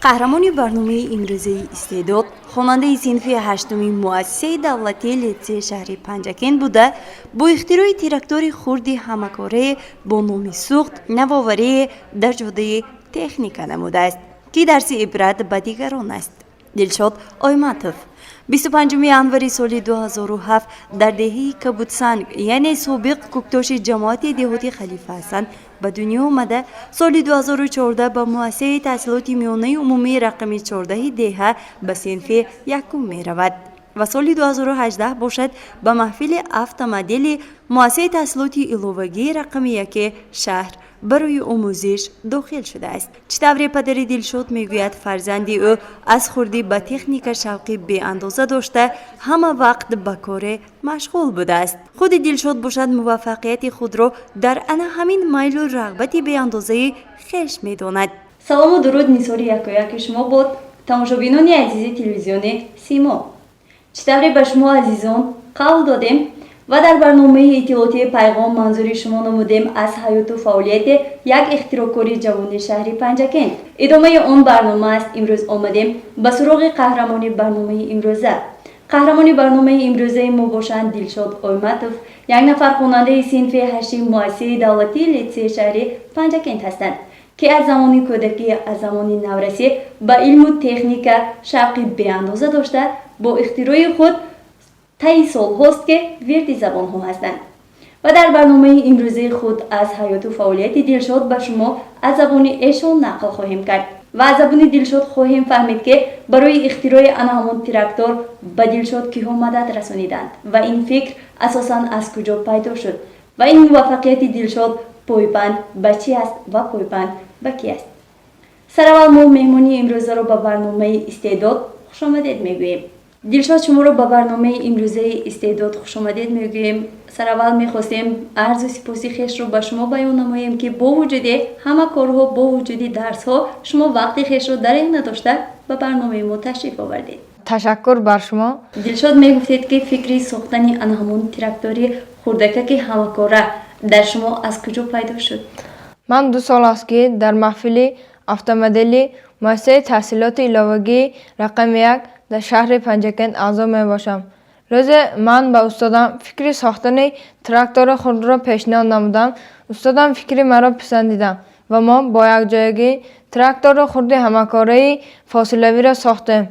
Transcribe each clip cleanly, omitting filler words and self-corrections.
Қаҳрамони барномаи имрӯзаи «Истеъдод» хонандаи синфи ҳаштуми муассисаи давлатии литсеи шаҳри Панҷакент буда, бо ихтирои трактори хурди ҳамакорае бо номи «Суғд» навоварие дар ҷодаи техника намудааст, ки дарси ибрат ба дигарон аст. Дилшод Ойматов 25 январи соли 2007 дар деҳаи Кабудсанг, яъне собиқ Кӯктоши, ҷамоати деҳоти Халифа Ҳасан ба дунё омада, соли 2014 ба муассисаи таҳсилоти миёнаи умумии рақами 14 деҳа ба синфи якум меравад ва соли 2018 бошад, ба маҳфили автомодели муассисаи таҳсилоти иловагии рақами яке шаҳр барои омӯзиш дохил шудааст. Чӣ тавре падари Дилшод мегӯяд, фарзанди ӯ аз хурдӣ ба техника шавқи беандоза дошта, ҳама вақт ба коре машғул будааст. Худи Дилшод бошад, муваффақияти худро дар ана ҳамин майлу рағбати беандозаи хеш медонад. Салому дуруд нисори якояки шумо бод, тамошобинони азизи телевизиони «Симо». Чӣ тавре ба шумо азизон қавл додем ва дар барномаи иттилоотии «Пайғом» манзури шумо намудем аз ҳаёту фаъолияти як ихтироъкори ҷавони шаҳри Панҷакент, идомаи он барнома аст. Имрӯз омадем ба суроғи қаҳрамони барномаи имрӯза. Қаҳрамони барномаи имрӯзаи мо бошанд Дилшод Ойматов, як нафар хонандаи синфи ҳашти муассисаи давлатии литсеи шаҳри Панҷакент ҳастанд, ки аз замони кӯдакӣ, аз замони наврасӣ ба илму техника шавқи беандоза дошта, бо ихтирои худ таи солҳост, ки вирди забонҳо ҳастанд. Ва дар барномаи имрӯзаи худ аз ҳаёту фаъолияти Дилшод ба шумо аз забони эшон нақл хоҳем кард ва аз забони Дилшод хоҳем фаҳмид, ки барои ихтирои ана ҳамон трактор ба Дилшод киҳо мадад расониданд ва ин фикр асосан аз куҷо пайдо шуд ва ин муваффақияти Дилшод пойбанд ба чӣ аст ва пойбанд ба кӣ аст. Сараввал мо меҳмони имрӯзаро ба барномаи «Истеъдод» хушомадед мегӯем. Дилшод, шуморо ба барномаи имрӯзаи «Истеъдод» хушомадед мегӯем. Сараввал мехостем арзу сипоси хешро ба шумо баён намоем, ки бо вуҷуди ҳама корҳо, бо вуҷуди дарсҳо, шумо вақти хешро дареғ надошта ба барномаи мо ташриф овардед. Ташаккур бар шумо. Дилшод, мегуфтед, ки фикри сохтани ана ҳамон трактори хурдакаки ҳамакора дар шумо аз куҷо пайдо шуд? Ман 2 сол аст, ки дар маҳфили автомодели муассисаи таҳсилоти иловагии рақами як дар шаҳри Панҷакент аъзо мебошам. Рӯзе ман ба устодам фикри сохтани трактори хурдро пешниҳод намудам. Устодам фикри маро писандиданд ва мо бо якҷоягӣ трактори хурди ҳамакораи фосилавиро сохтем.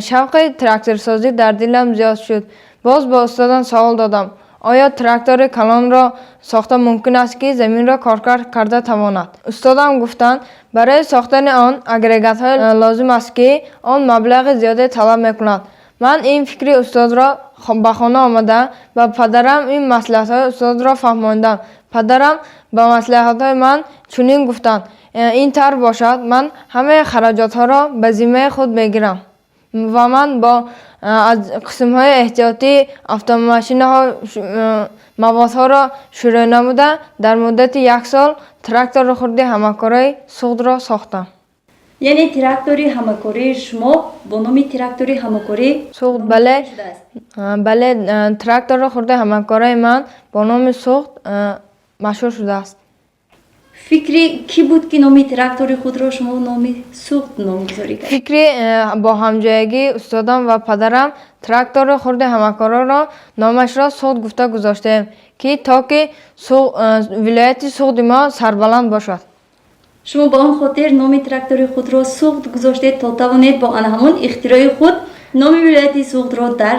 Шавқи тракторсозӣ дар дилам зиёд шуд. Боз ба устодам савол додам: оё трактори калонро сохта мумкин аст, ки заминро коркард карда тавонад? Устодам гуфтанд, барои сохтани он агрегатҳое лозим аст, ки он маблағи зиёде талаб мекунад. Ман ин фикри устодро ба хона омада, ба падарам ин маслиҳатҳои устодро фаҳмондам. Падарам ба маслиҳатҳои ман чунин гуфтанд: «Ин тавр бошад, ман ҳамаи хароҷотҳоро ба зиммаи худ мегирам». Ва ман бо аз қисмҳои эҳтиётии автомошинаҳо маводҳоро шурӯъ намуда, дар муддати як сол трактори хурди ҳамакораи «Суғдро» сохтам. Яъне трактори ҳамакории шумо бо номи трактори ҳамакорӣ «Суғд», бале. Бале, трактори хурди ҳамакораи ман бо номи «Суғд» машҳур шудааст. Фикри кӣ буд, ки номи трактори худро шумо номи «Суғд» номгузорӣ кард? Фикри бо ҳамҷоягии устодам ва падарам трактори хурди ҳамакораро номашро «Суғд» гуфта гузоштаем, ки то ки вилояти Суғди мо сарбаланд бошад. Шумо ба он хотир номи трактори худро «Суғд» гузоштед, то тавонед бо ана ҳамон ихтирои худ номи вилояти Суғдро дар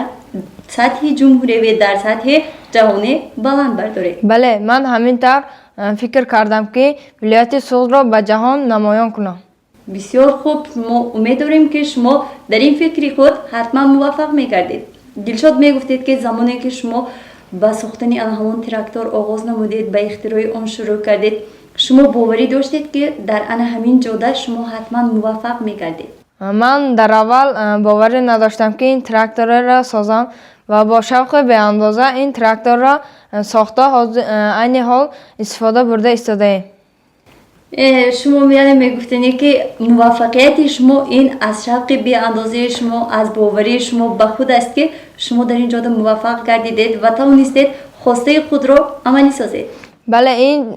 сатҳи ҷумҳуриявӣ, дар сатҳи ҷаҳонӣ баланд бардоред. Бале, ман ҳамин тавр фикр кардам, ки вилояти Суғдро ба ҷаҳон намоён кунам. Бисёр хуб, мо умед дорем, ки шумо дар ин фикри худ ҳатман муваффақ мегардед. Дилшод, мегуфтед, ки замоне ки шумо ба сохтани ана ҳамон трактор оғоз намудед, ба ихтирои он шурӯъ кардед, шумо боварӣ доштед, ки дар ана ҳамин ҷода шумо ҳатман муваффақ мегардед? Ман дар аввал боварӣ надоштам, ки ин тракторро созам, ва бо шавқи беандоза ин тракторро сохта, айни ҳол истифода бурда истодаем. Шумо яъне мегуфтене, ки муваффақияти шумо ин аз шавқи беандозаи шумо, аз боварии шумо ба худ аст, ки шумо дар ин ҷода муваффақ гардидед ва тавонистед хостаи худро амалӣ созед. Бале, ин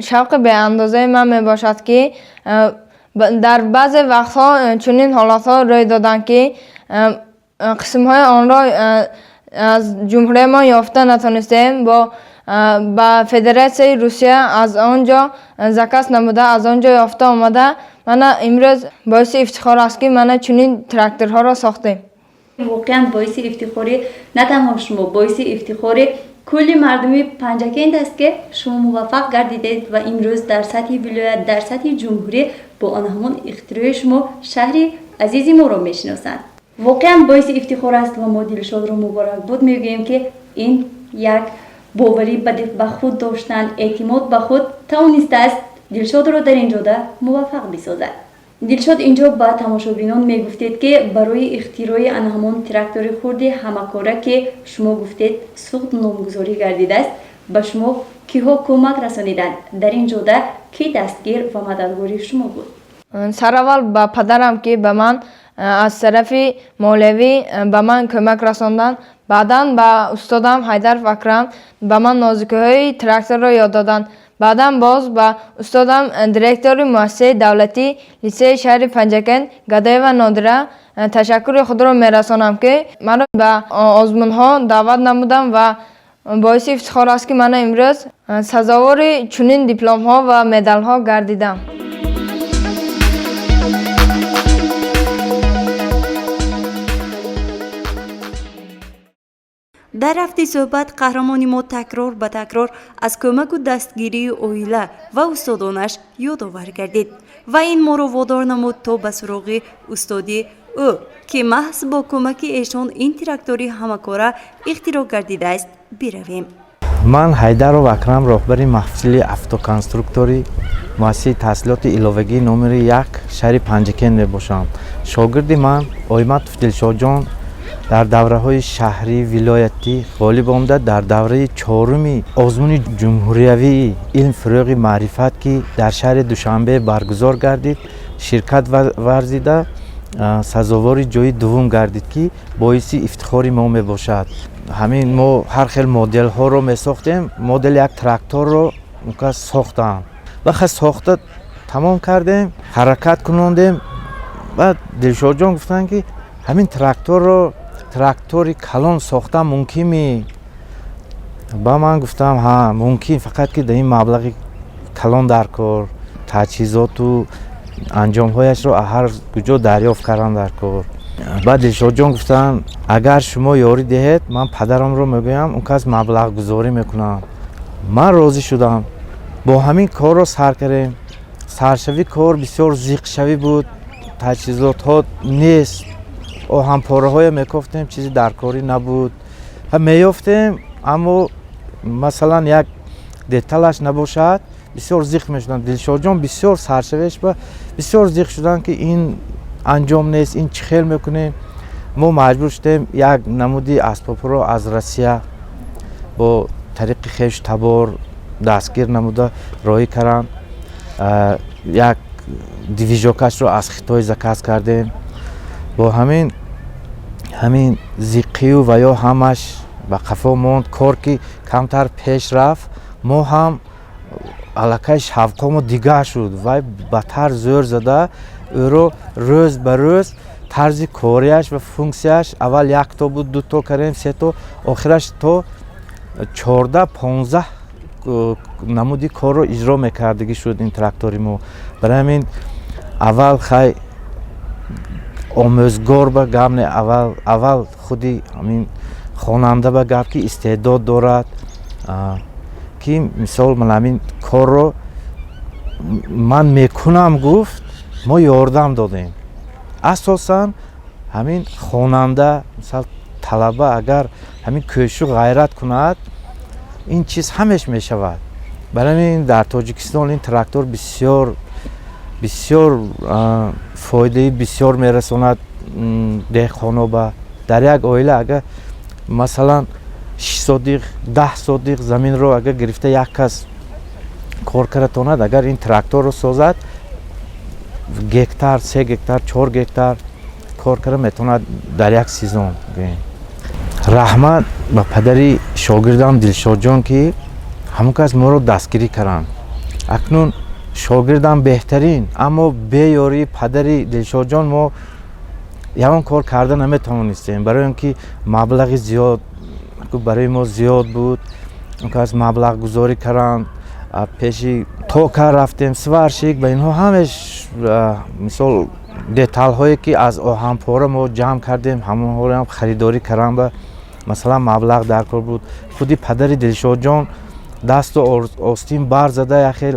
шавқи беандозаи ман мебошад, ки Дар баъзе вақтҳо чунин ҳолатҳо рӯй доданд, ки қисмҳои онро аз ҷумҳуриямон ёфта натонистем. Ба Федератсияи Русия аз он ҷо заказ намуда, аз он ҷо ёфта омада. Мана имрӯз боиси ифтихор аст, ки мана чунин тракторҳоро сохтем. Воқеан боиси ифтихори на танҳо шумо, боиси ифтихори кулли мардуми Панҷакент аст, ки шумо муваффақ гардидед ва имрӯз дар сатҳи вилоят, дар сатҳи ҷумҳурӣ бо он ҳамон ихтирои шумо шаҳри азизи моро мешиносанд. Воқеан боиси ифтихор аст ва мо Дилшодро муборакбод мегӯем, ки ин як боварӣ ба худ доштан, эътимод ба худ тавонистааст Дилшодро дар ин ҷода муваффақ бисозад. Дилшод, инҷо ба тамошобинон мегуфтед, ки барои ихтирои ана ҳамон трактори хурди ҳамакора, ки шумо гуфтед Суғд номгузорӣ гардидааст, ба шумо киҳо кӯмак расониданд? Дар ин ҷода кӣ дастгир ва мададгори шумо буд? Сараввал ба падарам, ки ба ман аз тарафи молиявӣ ба ман кӯмак расонданд. Баъдан ба устодам Ҳайдаров Акрам, ба ман нозукиҳои тракторро ёд доданд. Баъдан боз ба устодам, директори муассисаи давлатии литсеи шаҳри Панҷакент Гадоева Нодира ташаккури худро мерасонам, ки маро ба озмунҳо даъват намуданд ва боиси ифтихор аст, ки мана имрӯз сазовори чунин дипломҳо ва медалҳо гардидам. Дар рафти суҳбат қаҳрамони мо такрор ба такрор аз кӯмаку дастгирии оила ва устодонаш ёдовар гардид ва ин моро водор намуд, то ба суроғи устоди ӯ, ки маҳз бо кӯмаки эшон ин трактори ҳамакора ихтироъ гардидааст, биравем. Ман Ҳайдаров Акрам, роҳбари маҳфили автоконструктори муассисаи таҳсилоти иловагии номери 1 шаҳри Панҷакент мебошам. Шогирди ман Ойматов Дилшодҷон дар давраҳои шаҳрӣ, вилоятӣ ғолиб омада, дар давраи чоруми озмуни ҷумҳуриявии илм фурӯғи маърифат, ки дар шаҳри Душанбе баргузор гардид, ширкат варзида, сазовори ҷои дуввум гардид, ки боиси ифтихори мо мебошад. Ҳамин мо ҳар хел моделҳоро месохтем, модели як тракторро кас сохтам. Вақт сохта тамом кардем, ҳаракат кунондем. Баъд Дилшодҷон гуфтанд, ки ҳамин тракторро трактори калон сохта мумкин? Ба ман гуфтам, ҳа, мумкин, фақат ки дар ин маблағи калон дар кор, таҷҳизоту анҷомҳояшро ҳар куҷо дарёфт кардан дар кор. Баъд Дилшодҷон гуфтанд, агар шумо ёрӣ диҳед, ман падарамро мегӯям, он кас маблағгузорӣ мекунам. Ман розӣ шудам. Бо ҳамин корро сар кардем. Саршавӣ кор бисёр зиқшавӣ буд, таҷҳизотҳо нест, оҳанпораҳое мекофтем, чизи даркорӣ набуд. Меёфтем, аммо масалан як деталаш набошад, бисёр зиқ мешуданд. Дилшодҷон бисёр саршавиш ба бисёр зиқ шуданд, ки ин анҷом нест, ин чӣ хел мекунем. Мо маҷбур шудем як намуди асбобҳоро аз Россия бо тариқи хешу табор дастгир намуда роҳӣ карданд. Як движокашро аз Хитой заказ кардем. Бо ҳамин зиққию ва ё ҳамаш ба қафо монд. Кор ки камтар пеш рафт, мо ҳам аллакай шавқомо дигар шуд. Вай ба тарз зӯр зада, ӯро рӯз ба рӯз тарзи корияш ва функсияш аввал якто буд, дуто кардем, сето, охираш то 14-15 намуди корро иҷро мекардагӣ шуд ин трактори мо. Барои ҳамин аввал хай омӯзгор ба гап не, аввал худи ҳамин хонанда ба гап, ки истеъдод дорад, ки мисол ман ҳамин корро ман мекунам гуфт, мо ёрдам додем. Асосан ҳамин хонанда, мисол талаба, агар ҳамин кӯшишу ғайрат кунад, ин чиз ҳамеш мешавад. Барои ҳамин дар Тоҷикистон ин трактор бисёр бисёр фоидаи бисёр мерасонад деҳқоноба. Дар як оила агар масалан 6 сотих, 10 сотих заминро агар гирифта як кас кор карда тонад, агар ин тракторро созад, гектар, 3 гектар, 4 гектар кор карда метавонад дар як сезон. Раҳмат ба падари шогирдам Дилшодҷон, ки ҳамон кас моро дастгирӣ карданд. Акнун Шогирдам беҳтарин, аммо бе ёрии падари Дилшодҷон мо ягон кор карда наметавонистем, барои он ки маблағи зиёд барои мо зиёд буд. Аз маблағгузорӣ карданд, пеши токар рафтем, сварщик ба инҳо ҳамеш, мисол, деталҳое ки аз оҳанпора мо ҷамъ кардем, ҳамонҳоро харидорӣ кардам, ба масалан маблағ дар кор буд. Худи падари Дилшодҷон дасту остин бар зада як хел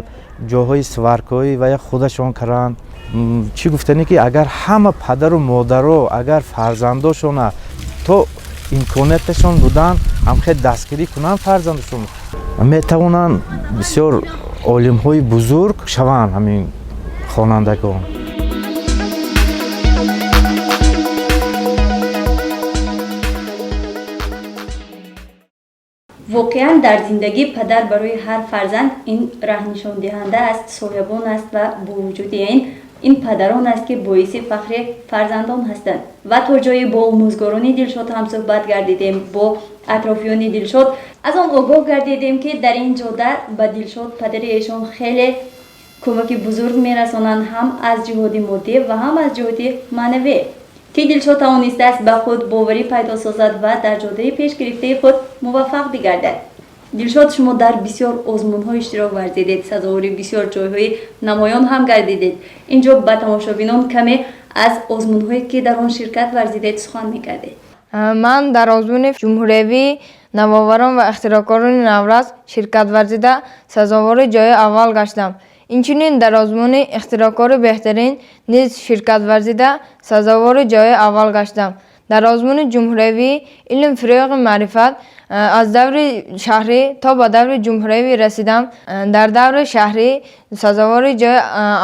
ҷоҳои сваркоӣ ва як худашон карданд. Чӣ гуфтанӣ, ки агар ҳама падару модаро агар фарзандошона то имконияташон будан ҳамхел дастгирӣ кунанд, фарзандашон метавонанд бисёр олимҳои бузург шаванд, ҳамин хонандагон. Воқеан, дар зиндагӣ падар барои ҳар фарзанд ин раҳнишондиҳанда аст, соябон аст ва бо вуҷуди ин падарон аст, ки боиси фахри фарзандон ҳастанд. Ва то ҷое бо омӯзгорони Дилшод ҳамсӯҳбат гардидем, бо атрофиёни Дилшод аз он огоҳ гардидем, ки дар ин ҷода ба Дилшод падари эшон хеле кӯмаки бузург мерасонанд, ҳам аз ҷиҳоти моддӣ ва ҳам аз ҷиҳоти маънавӣ, ки Дилшод тавонистааст ба худ боварӣ пайдо созад ва дар ҷодаи пешгирифтаи худ муваффақ бигардад. Дилшод, шумо дар бисёр озмунҳо иштирок варзидед, сазовори бисёр ҷойҳои намоён ҳам гардидед. Инҷо ба тамошобинон каме аз озмунҳое, ки дар он ширкат варзидед, сухан мекардед. Ман дар озмуни ҷумҳуриявии навоварон ва ихтироъкорони наврас ширкат варзида, сазовори ҷои аввал гаштам. Инчунин дар озмуни ихтироъкори беҳтарин низ ширкат варзида, сазовори ҷои аввал гаштам. Дар озмуни ҷумҳуриявии илм фурӯғи маърифат аз даври шаҳрӣ то ба даври ҷумҳуриявӣ расидам. Дар даври шаҳрӣ сазовори ҷои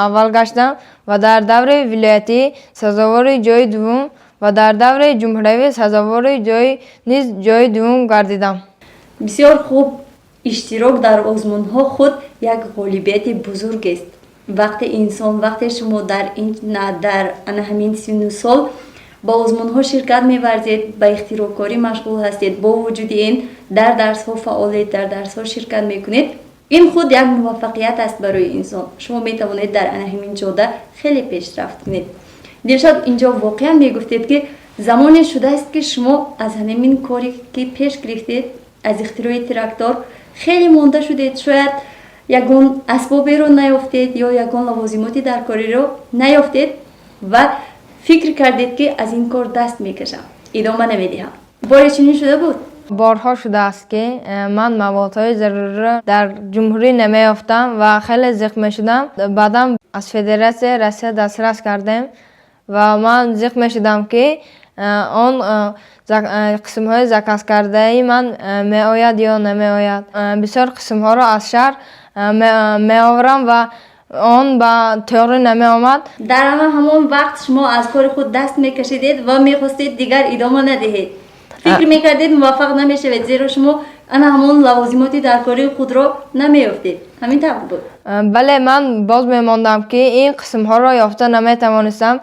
аввал гаштам ва дар даври вилоятӣ сазовори ҷои дуввум ва дар даври ҷумҳуриявӣ сазовори ҷои низ ҷои дуввум гардидам. Бисёр хуб. Иштирок дар озмунҳо худ як ғолибияти бузургест. Вақте инсон, вақте шумо дар ин дар ана ҳамин сину сол ба озмунҳо ширкат меварзед, ба ихтироъкорӣ машғул ҳастед, бо вуҷуди ин дар дарсҳо фаъолед, дар дарсҳо ширкат мекунед, ин худ як муваффақият аст барои инсон. Шумо метавонед дар ана ҳамин ҷода хеле пешрафт кунед. Дилшод, инҷо воқеан мегуфтед, ки замоне шудааст, ки шумо аз ҳамин коре, ки пеш гирифтед, аз ихтирои трактор хеле монда шудед. Шояд ягон асбоберо наёфтед ё ягон лавозимоти даркориро наёфтед ва фикр кардед, ки аз ин кор даст мекашам, идома намедиҳам. Боре чунин шуда буд? Борҳо шудааст, ки ман маводҳои заруриро дар ҷумҳурӣ намеёфтам ва хеле зиқ мешудам. Баъдан аз Федератсияи Россия дастрас кардем ва ман зиқ мешудам, ки он қисмҳои заказкардаи ман меояд ё намеояд. Бисёр қисмҳоро аз шаҳр меоварам ва он ба тӯғрӣ намеомад. Дар ама ҳамон вақт шумо аз кори худ даст мекашидед ва мехостед дигар идома надиҳед, фикр мекардед, муваффақ намешавед, зеро шумо ана ҳамон лавозимоти даркории худро намеёфтед. Ҳамин тавр буд? Бале, ман боз мемондам, ки ин қисмҳоро ёфта наметавонистам.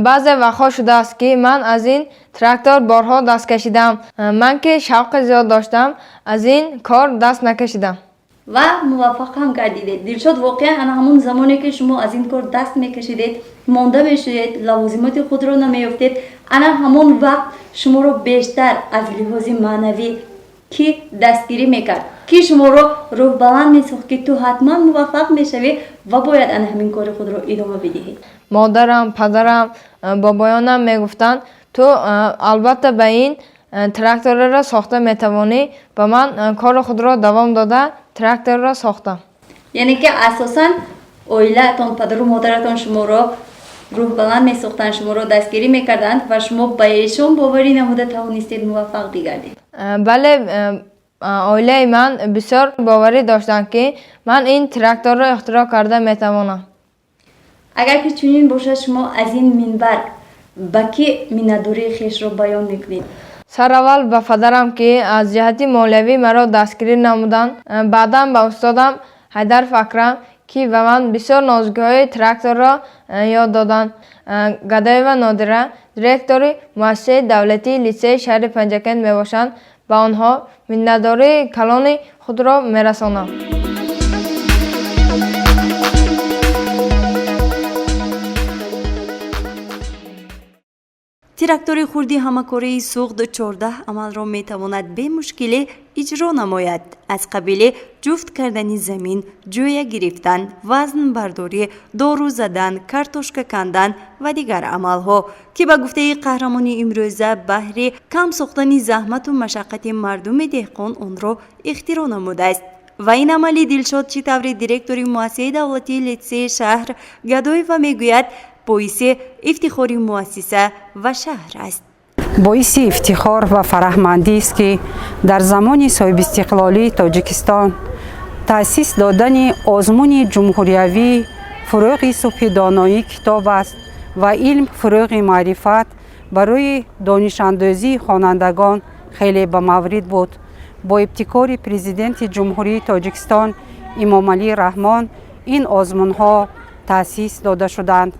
Баъзе вақтҳо шудааст, ки ман аз ин трактор борҳо даст кашидам. Ман ки шавқи зиёд доштам, аз ин кор даст накашидам. Ва муваффақ ҳам гардидед. Дилшод, воқеан ана ҳамон замоне, ки шумо аз ин кор даст мекашидед, монда мешудед, лавозимоти худро намеёфтед, ана ҳамон вақт шуморо бештар аз лиҳози маънавӣ кӣ дастгирӣ мекард, кӣ шуморо рӯҳбаланд месохт, ки ту ҳатман муваффақ мешавӣ ва бояд ана ҳамин кори худро идома бидиҳӣ? Модарам, падарам, бобоёнам мегуфтанд: ту албатта ба ин тракторро сохта метавонӣ. Ва ман кори худро давом дода, тракторро сохтам. Яъне ки асосан оилаатон, падару модаратон шуморо рӯҳбаланд месохтанд, шуморо дастгирӣ мекарданд ва шумо ба эшон боварӣ намуда тавонистед муваффақ бигардед. Бале, оилаи ман бисёр боварӣ доштанд, ки ман ин тракторро ихтироъ карда метавонам. Агар ки чунин бошад, шумо аз ин минбар ба кӣ миннатдории хешро баён мекунед? Сараввал ба падарам, ки аз ҷиҳати молиявӣ маро дастгирӣ намуданд, баъдан ба устодам Ҳайдаров Акрам, ки ба ман бисёр нозукиҳои тракторро ёд доданд, Гадоева Нодира, директори муассисаи давлатии литсеи шаҳри Панҷакент мебошанд, ба онҳо миннатдории калони худро мерасонам. Трактори хурди ҳамакораи Суғд 14 амалро метавонад бемушкиле иҷро намояд, аз қабили ҷуфт кардани замин, ҷӯя гирифтан, вазнбардорӣ, дору задан, картошка кандан ва дигар амалҳо, ки ба гуфтаи қаҳрамони имрӯза баҳри кам сохтани заҳмату машаққати мардуми деҳқон онро ихтироъ намудааст. Ва ин амали Дилшод, чӣ таври директори муассисаи давлатии литсеи шаҳр Гадоева мегӯяд, боиси ифтихори муассиса ва шаҳр аст. Боиси ифтихор ва фараҳмандист, ки дар замони соҳибистиқлолии Тоҷикистон таъсис додани озмуни ҷумҳуриявӣ «Фурӯғи субҳи доноӣ китоб аст ва илм фурӯғи маърифат» барои донишандӯзии хонандагон хеле ба маврид буд. Бо ибтикори Президенти Ҷумҳурии Тоҷикистон Эмомалӣ Раҳмон ин озмунҳо таъсис дода шуданд.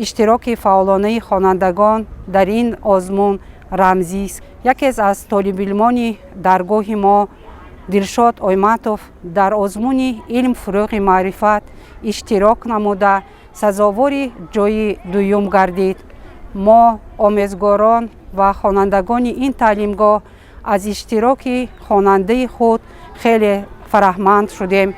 Иштироки фаъолонаи хонандагон дар ин озмун рамзист. Яке аз толибилмони даргоҳи мо, Дилшод Ойматов, дар озмуни «Илм фурӯғи маърифат» иштирок намуда, сазовори ҷойи дуюм гардид. Мо, омӯзгорон ва хонандагони ин таълимгоҳ, аз иштироки хонандаи худ хеле фараҳманд шудем,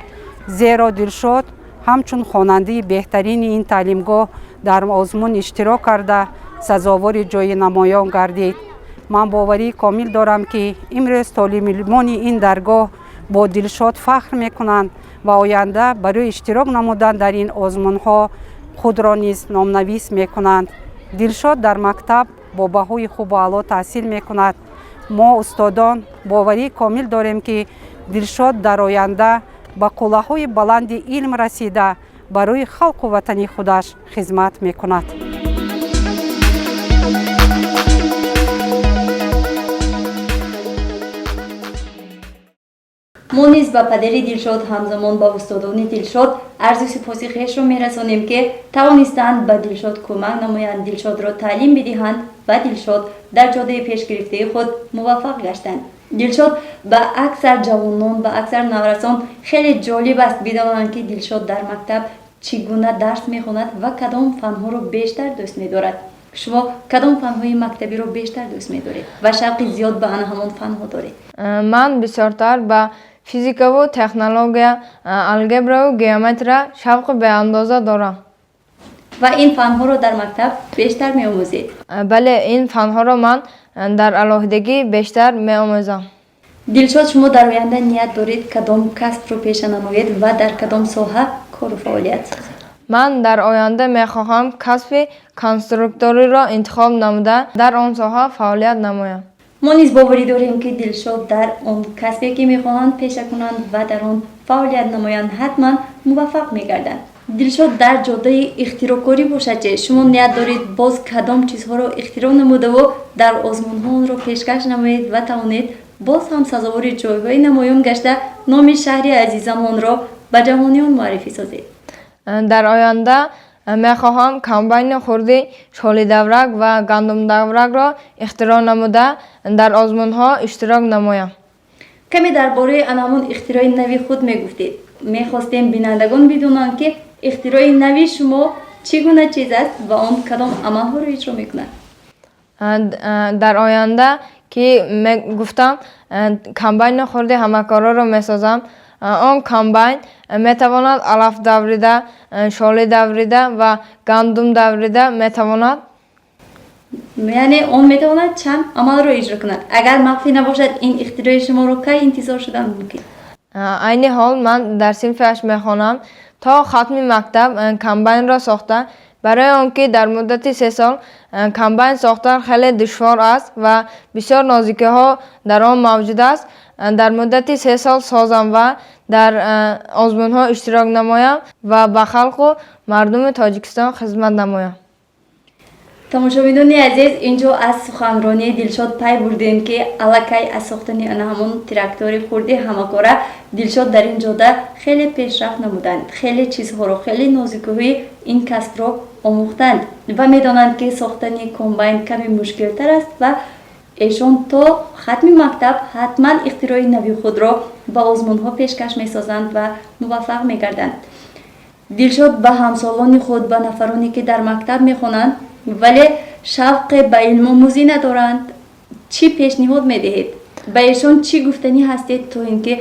зеро Дилшод ҳамчун хонандаи беҳтарини ин таълимгоҳ дар озмун иштирок карда, сазовори ҷойи намоён гардид. Ман боварии комил дорам, ки имрӯз толибилмони ин даргоҳ бо Дилшод фахр мекунанд ва оянда барои иштирок намудан дар ин озмунҳо худро низ номнавис мекунанд. Дилшод дар мактаб бо баҳои хубу аъло таҳсил мекунад. Мо, устодон, боварии комил дорем, ки Дилшод дар оянда ба қуллаҳои баланди илм расида, барои халқу ватани худаш хизмат мекунад. Мо низ ба падари Дилшод, ҳамзамон ба устодони Дилшод арзу сипоси хешро мерасонем, ки тавонистанд ба Дилшод кӯмак намоянд, Дилшодро таълим бидиҳанд ва Дилшод дар ҷодаи пешгирифтаи худ муваффақ гаштанд. Дилшод ба аксар ҷавонон, ба аксар наврасон хеле ҷолиб аст бидонанд, ки Дилшод дар мактаб чӣ гуна дарс мехонад ва кадом фанҳоро бештар дӯст медорад. Шумо кадом фанҳои мактабиро бештар дӯст медоред ва шавқи зиёд ба ана ҳамон фанҳо доред? Ман бисёртар ба физикаву технология, алгебраву геометрия шавқи беандоза дорам. Ва ин фанҳоро дар мактаб бештар меомӯзед? Бале, ин фанҳоро ман дар алоҳидагӣ бештар меомӯзам. Дилшод, шумо дар оянда ният доред кадом касбро пеша намоед ва дар кадом соҳа кору фаъолият созед? Ман дар оянда мехоҳам касби конструкториро интихоб намуда, дар он соҳа фаъолият намоям. Мо низ боварӣ дорем, ки Дилшод дар он касбе, ки мехоҳанд пеша кунанд ва дар он фаъолият намоянд, ҳатман муваффақ мегарданд. Дилшод, дар ҷодаи ихтироъкорӣ бошад, че шумо ният доред боз кадом чизҳоро ихтироъ намудаву дар озмунҳо онро пешкаш намоед ва тавонед боз ҳам сазовори ҷойҳои намоён гашта, номи шаҳри азизамонро ба ҷаҳониён муаррифӣ созед? Дар оянда мехоҳам комбайни хурди шолидаврак ва гандумдавракро ихтироъ намуда, дар озмунҳо иштирок намоям. Каме дар бораи ана ҳамон ихтирои нави худ мегуфтед. Мехостем бинандагон бидонанд, ки ихтирои нави шумо чӣ гуна чиз аст ва он кадом амалҳоро иҷро мекунад. Дар оянда, ки гуфтам, комбайни хурди ҳамакораро месозам. Он комбайн метавонад алаф даврида, шоли даврида ва гандум даврида метавонад. Яъне он метавонад чанд амалро иҷро кунад. Агар махфӣ набошад, ин ихтирои шуморо кай интизор шудан мумкин? Айни ҳол ман дар синфи ҳашт мехонам. То хатми мактаб комбайнро сохта, барои он ки дар муддати 3 сол комбайн сохтан хеле душвор аст ва бисёр нозикиҳо дар он мавҷуд аст, дар муддати 3 сол созам ва дар озмунҳо иштирок намоям ва ба халқу мардуми Тоҷикистон хизмат намоям. Тамошобинони азиз, инҷо аз суханронии Дилшод пай бурдем, ки аллакай аз сохтани ана ҳамон трактори хурди ҳамакора Дилшод дар ин ҷода хеле пешрафт намуданд, хеле чизҳоро, хеле нозикиҳои ин касбро омӯхтанд ва медонанд, ки сохтани комбайн каме мушкилтар аст ва эшон то хатми мактаб ҳатман ихтирои нави худро ба озмунҳо пешкаш месозанд ва муваффақ мегарданд. Дилшод ба ҳамсолони худ, ба нафароне, ки дар мактаб мехонанд, вале Шавқе ба илмомӯзӣ надоранд, чӣ пешниҳод медиҳед? Ба эшон чӣ гуфтанӣ ҳастед, то ин ки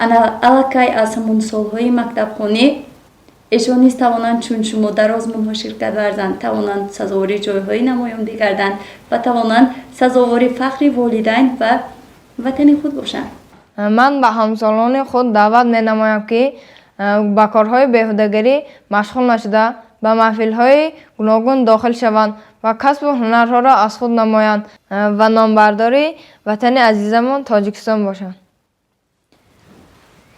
ана аллакай аз ҳамон солҳои мактабхонӣ эшон низ тавонанд чун шумо дар озмунҳо ширкат варзанд, тавонанд сазовори ҷойҳои намоён бигарданд ва тавонанд сазовори фахри волидайн ва ватани худ бошанд? Ман ба ҳамсолони худ даъват менамоям, ки ба корҳои беҳудагарӣ машғул нашуда, ба маҳфилҳои гуногун дохил шаванд ва касбу ҳунарҳоро аз худ намоянд ва номбардори ватани азизамон Тоҷикистон бошанд.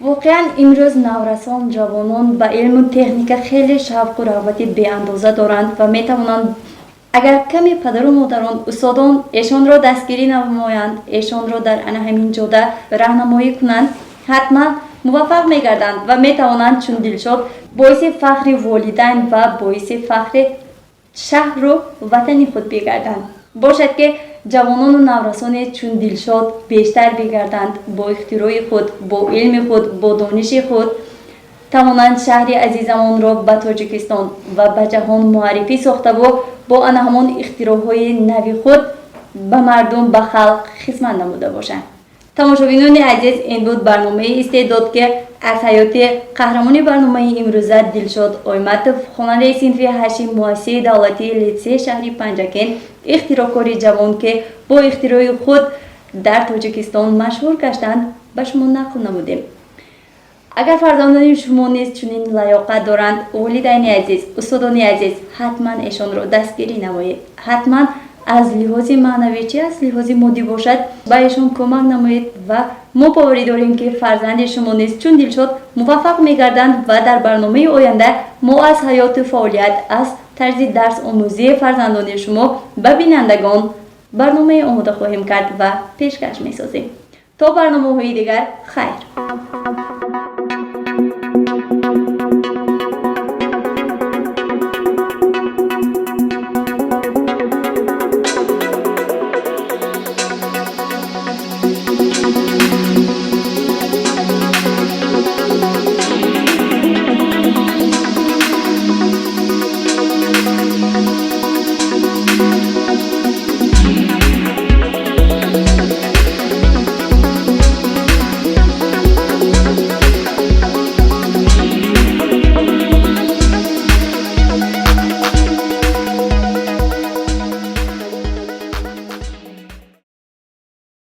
Воқеан, имрӯз наврасон, ҷавонон ба илму техника хеле шавқу рағбати беандоза доранд ва метавонанд, агар каме падару модарон, устодон эшонро дастгирӣ намоянд, эшонро дар ана ҳамин ҷода раҳнамоӣ кунанд, ҳатман муваффақ мегарданд ва метавонанд чун Дилшод боиси фахри волидайн ва боиси фахри шаҳру ватани худ бигарданд. Бошад, ки ҷавонону наврасоне чун Дилшод бештар бигарданд, бо ихтирои худ, бо илми худ, бо дониши худ тавонанд шаҳри азизамонро ба Тоҷикистон ва ба ҷаҳон муаррифӣ сохтаву бо ана ҳамон ихтироъҳои нави худ ба мардум, ба халқ хизмат намуда бошанд. Тамошобинони азиз, ин буд барномаи «Истеъдод», ки аз ҳаёти қаҳрамони барномаи имрӯза Дилшод Ойматов, хонандаи синфи ҳашти муассисаи давлатии литсеи шаҳри Панҷакент, ихтироъкори ҷавон, ки бо ихтирои худ дар Тоҷикистон машҳур гаштанд, ба шумо нақл намудем. Агар фарзандони шумо низ чунин лаёқат доранд, волидайни азиз, устодони азиз, ҳатман эшонро дастгирӣ намоед, ҳатман аз лиҳози маънавӣ, чи аз лиҳози моддӣ бошад, ба эшон кӯмак намоед ва мо боварӣ дорем, ки фарзанди шумо низ чун Дилшод муваффақ мегарданд ва дар барномаи оянда мо аз ҳаёту фаъолият, аз тарзи дарс омӯзии фарзандони шумо ба бинандагон барномае омода хоҳем кард ва пешкаш месозем. То барномаҳои дигар, хайр.